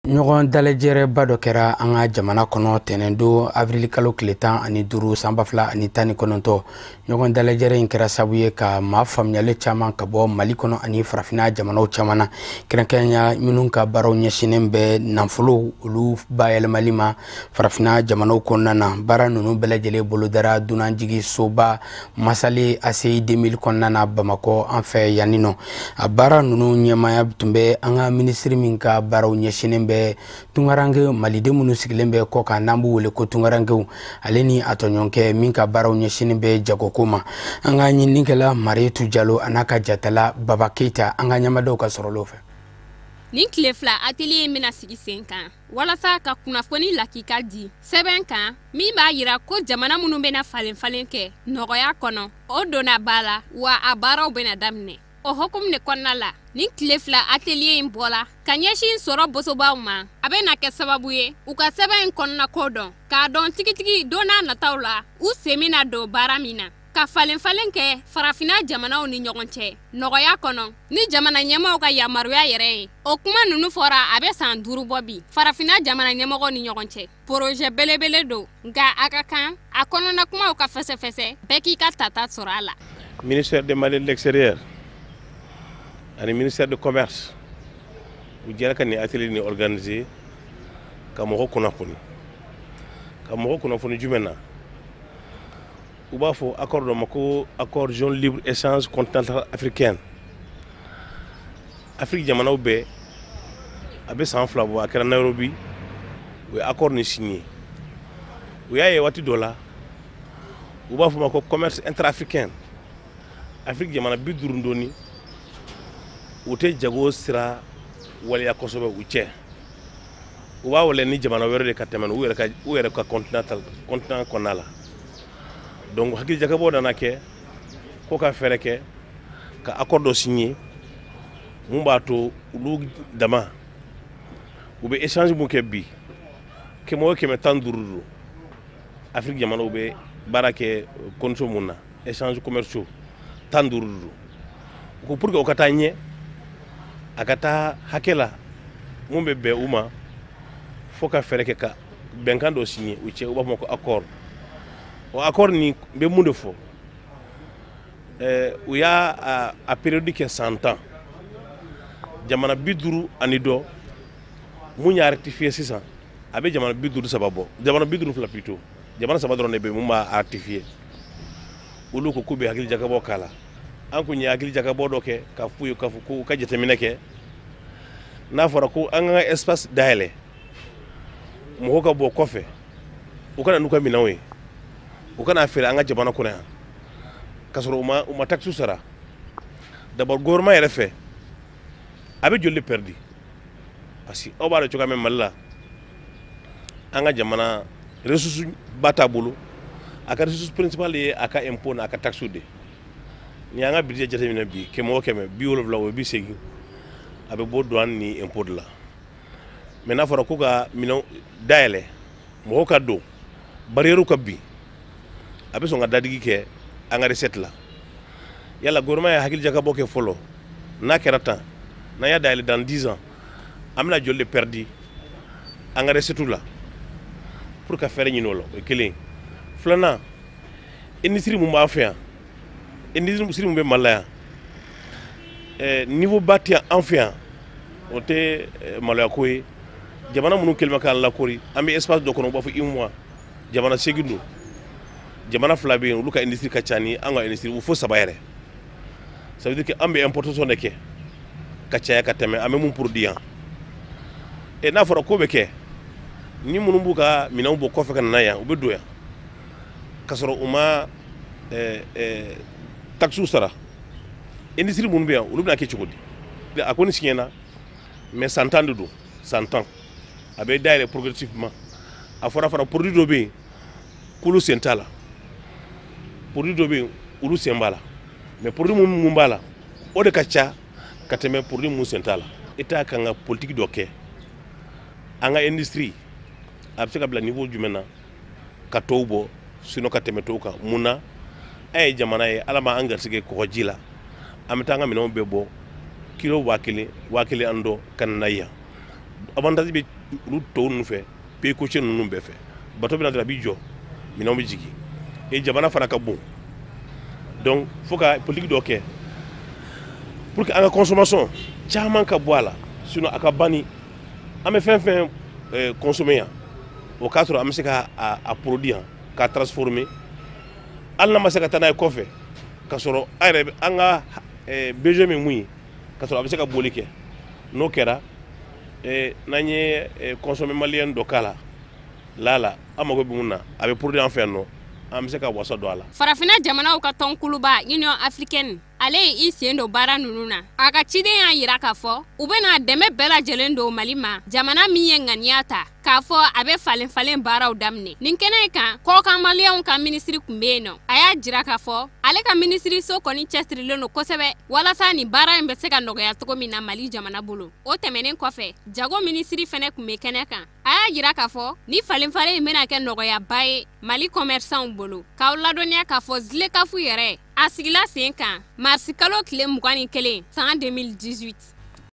Ɲɔgɔn dalajɛrɛba dɔ kɛra an ka jamana kɔnɔ tɛnɛndon avril kalo tile 15 san 2019. Ɲɔgɔn dalajɛrɛ in kɛra sababu ye ka maa faamuyali caman ka bɔ Mali kɔnɔ ani farafinna jamanaw caman na, kɛrɛnkɛrɛnya minnu ka baaraw ɲɛsinnen bɛ nafolo olu bayɛlɛmali ma farafinna jamanaw kɔnɔna na. Baara ninnu bɛɛ lajɛlen bolodara dunanjigi soba Masale ACI 2000 kɔnɔna na Bamakɔ an fɛ yanni nɔ. A baara ninnu ɲɛmaaya tun bɛ an ka minisiri min ka baaraw ɲɛsinnen bɛ tungaranke maliden minnu sigilen bɛ kɔ kan n'an b'u wele ko tungarankew, ale ni a tɔɲɔgɔnkɛ min ka baaraw ɲɛsinnen bɛ jagoko ma. An ka ɲininikɛla Marietu Jalo a n'a ka jatala Baba Keyita, an ka ɲɛmadaw ka sɔrɔlaw fɛ. Nin tile 2 atelier in bɛna sigi sen kan walasa ka kunnafoni lakika di sɛbɛn kan min b'a yira ko jamana minnu bɛna falen falen kɛ nɔgɔya kɔnɔ, o donna ba la wa a baaraw bɛna daminɛ. O hukumu de kɔnɔna la, nin tile 2 atelier in bɔla ka ɲɛsin sɔrɔ bosobaw ma. A bɛna kɛ sababu ye u ka sɛbɛn in kɔnɔna ko dɔn, k'a dɔn tigitigi don n'a nataw la u sen bɛna don baara min na, ka falen falen kɛ farafinna jamanaw ni ɲɔgɔn cɛ nɔgɔya kɔnɔ ni jamana ɲɛmɔgɔw ka yamaruya yɛrɛ ye. O kuma ninnu fɔra a bɛ san 5 bɔ bi farafinna jamana ɲɛmɔgɔw ni ɲɔgɔn cɛ. Projet belebele don, nka a ka kan a kɔnɔna kumaw ka fɛsɛfɛsɛ, bɛɛ k'i ka tata sɔrɔ a la. Ministère des Maliens de l'extérieur ani ministère de commerce u jɛra ka nin atelier nin organiser ka mɔgɔ kunnafoni. Ka mɔgɔ kunnafoni jumɛn na? U b'a fɔ accord dɔ ma ko accord zone libre échange continentale africaine. Afrique jamanaw bɛɛ a bɛ san 2 bɔ, a kɛra Nairobi, u ye accord nin signé. U y'a ye waati dɔ la u b'a fɔ ma ko commerce intra-africain. Afrique jamana 50 dɔɔni u tɛ jago sira waleya kosɛbɛ u cɛ. U b'a waleya ni jamana wɛrɛ de ka tɛmɛ u yɛrɛ ka continent kɔnɔna la. Donc hakili jakabɔ nana kɛ ko ka fɛɛrɛ kɛ ka accord dɔ signé mun b'a to olu dama u bɛ échange mun kɛ bi, 115 don. Afrique jamanaw bɛ baara kɛ condition mun na, échange commerciaux 15 don. U ko pour que o ka taa ɲɛ, a ka taa hakɛ la mun bɛ bɛn u ma, fo ka fɛɛrɛ kɛ ka bɛnkan dɔ signé u cɛ, u b'a fɔ ma ko accord. O accord nin bɛ mun de fɔ? U y'a a période kɛ san 10, jamana 50 ani dɔ mun y'a rectifier sisan, a bɛ jamana 53 bɔ, jamana 52 plutôt, jamana 3 dɔrɔn de bɛ yen mun b'a rectifier. Olu ko k'u bɛ hakili jakabɔ k'a la. An kun ye hakili jakabɔ dɔ kɛ k'a f'u ye k'a fɔ k'u ka jateminɛ kɛ, n'a fɔra ko an ka espace dayɛlɛ mɔgɔw ka bɔ kɔfɛ, u kana n'u ka minɛnw ye, u kana feere an ka jamana kɔnɔ yan k'a sɔrɔ u ma taxe sara. D'abord gouvernement yɛrɛ fɛ a bɛ joli de perdu, parce que aw b'a dɔn cogoya min Mali la an ka jamana ressource ba t'a bolo. A ka ressource principale ye a ka impôt n'a ka taxe de. Ni an ka budget jateminɛ bi, 100 o 100, 70 o 80 a bɛ bɔ douane ni impôt de la. Mais n'a fɔra ko ka minɛnw dayɛlɛ mɔgɔw ka don, barrière ka bin, a bɛ sɔn ka dadigi kɛ an ka recette la. Yala gouvernement ye hakili jakabɔ kɛ fɔlɔ, n'a kɛra tan, n'an y'a dayɛlɛ dans 10 ans, an bɛna joli de perdu an ka recette la pour ka fɛɛrɛ ɲini o la. O ye kelen ye. Filanan, industrie mun b'an fɛ yan, industrie mun bɛ Mali la yan, niveau ba tɛ an fɛ yan, o tɛ maloya ko ye. Jamana minnu kɛlen bɛ k'an lakori, an bɛ espace dɔ kɔnɔ, u b'a fɔ UEMOA, jamana 8 don, jamana 2 bɛ yen olu ka industrie ka ca ni an ka industrie, u fo 3 yɛrɛ. Ça veut dire que an bɛ importation de kɛ ka caya ka tɛmɛ an bɛ mun produit yan. Et n'a fɔra ko bɛ kɛ, ni minnu b'u ka minɛnw bɔ kɔfɛ ka na yan, u bɛ don yan k'a sɔrɔ u ma taxes sara. Industrie minnu bɛ yan, olu bɛna kɛ cogo di? A kɔni siɲɛna, mais san 10 de don, san 10 a bɛ dayɛlɛ progressivement. A fɔra fana produit dɔ bɛ yen k'olu sen t'a la, produit dɔ bɛ yen olu sen b'a la, mais produit mun b'a la o de ka ca ka tɛmɛ produit mun sen t'a la. État kan ka politique dɔ kɛ an ka industrie a bɛ se ka bila niveau jumɛn na ka tɔw bɔ, sinon ka tɛmɛ tɔw kan. Mun na an ye jamana ye, Ala ma an garisɛgɛ kɔgɔji la, an bɛ taa an ka minɛnw bɛɛ bɔ kilo 1000, 1000 an dɔ ka na yan. Avantage bɛ olu tɔw ninnu fɛ, pays côtier ninnu bɛɛ fɛ. Bateau bɛ na dɔrɔn, a b'i jɔ, minɛnw bɛ jigin et jamana fana ka bon. Donc fo ka politique dɔ kɛ pour que an ka consommation caman ka bɔ a la, sinon a ka ban ni an bɛ fɛn fɛn consommer yan, o k'a sɔrɔ an bɛ se ka a produit yan k'a transformer, hali n'a ma se ka taa n'a ye kɔfɛ, ka sɔrɔ an yɛrɛ an ka besoin bɛ mun ye, ka sɔrɔ a bɛ se ka boli kɛ. N'o kɛra, n'an ye consommer malien dɔ k'a la la, an mago bɛ mun na, a bɛ produit an fɛ yan nɔ, an bɛ se ka wasa don a la. Farafinna jamanaw ka tɔnkuluba Union africaine, ale ye i sen don baara ninnu na. A ka ciden y'a yira k'a fɔ u bɛna dɛmɛ bɛɛ lajɛlen don Mali ma, jamana min ye ŋaniya ta k'a fɔ a bɛ falen falen baaraw daminɛ. Nin kɛnɛ kan, kɔkan maliyɛnw ka minisiri tun bɛ yen nɔ. A y'a jira k'a fɔ ale ka minisiriso kɔni cɛsirilen don kosɛbɛ walasa nin baara in bɛ se ka nɔgɔya cogo min na Mali jamana bolo. O tɛmɛnen kɔfɛ, jago minisiri fɛnɛ tun bɛ kɛnɛ kan. A y'a jira k'a fɔ ni falen falen in bɛna kɛ nɔgɔyaba ye Mali commerçantw bolo. K'aw ladɔnniya k'a fɔ ZLECAf yɛrɛ, a sigila sen kan marisi kalo tile 21 san 2018.